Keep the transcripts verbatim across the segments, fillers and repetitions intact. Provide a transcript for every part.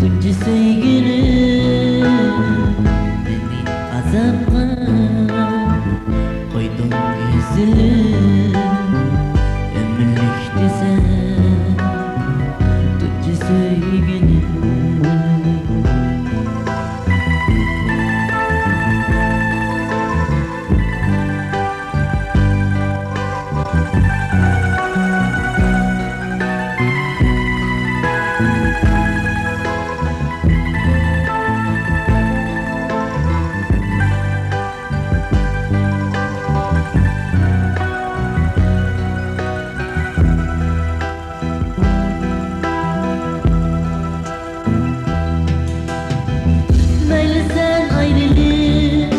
تۇنجى سۆيگۈنۈم، مېنى ئازابقا قويدۇڭ گۈزىلىم، ئۆمۈرلۈك دېسەم، تۇنجى سۆيگۈنۈم. مەيلى سەن ئايرىلىپ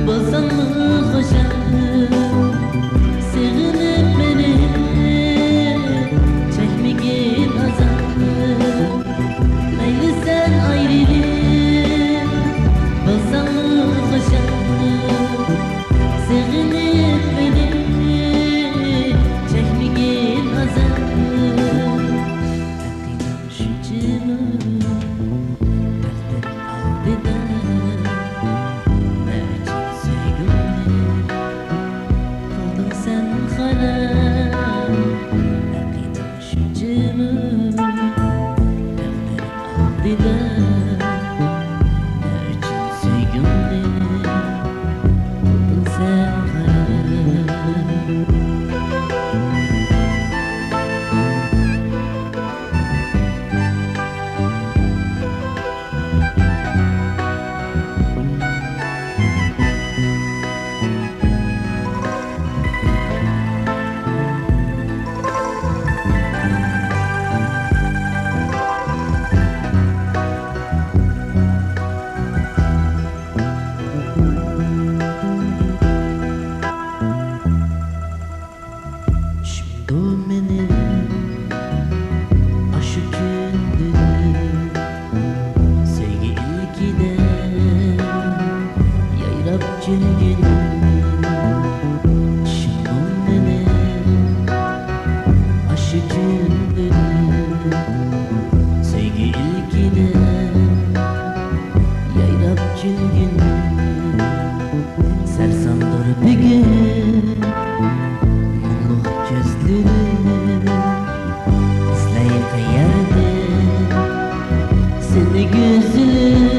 بولساڭمۇ خۇشال، سېغىنىپ مېنى چەكمىگىن ئازاب. مەيلى سەن ئايرىلىپ بولساڭمۇ خۇشال، سېغىنىپ مېنى چەكمىگىن ئازاب. شۇنچىمۇ تەقدىر ئالدىدا نە ئۈچۈن سۆيگۈمنى قىلدىڭ سەن خاراب؟ ئەقىدەم شۇنچىمۇ تەقدىر ئالدىدا نە ئۈچۈن سۆيگۈمنى قىلدىڭ سەن خاراب؟ چۈشۈمدۇ مېنىڭ ئاشۇ كۈندىن سۆيگۈ ئىلكىدە يايراپ كۈلگىنىڭ؟ چۈشۈمدۇ مېنىڭ ئاشۇ كۈندىن سۆيگۈ ئىلكىدە يايراپ كۈلگىنىڭ؟ سەرساندۇر بۈگۈن مۇڭلۇق كۆزلىرىم، ئىزلەي قەيەردە سېنى گۈزىلىم،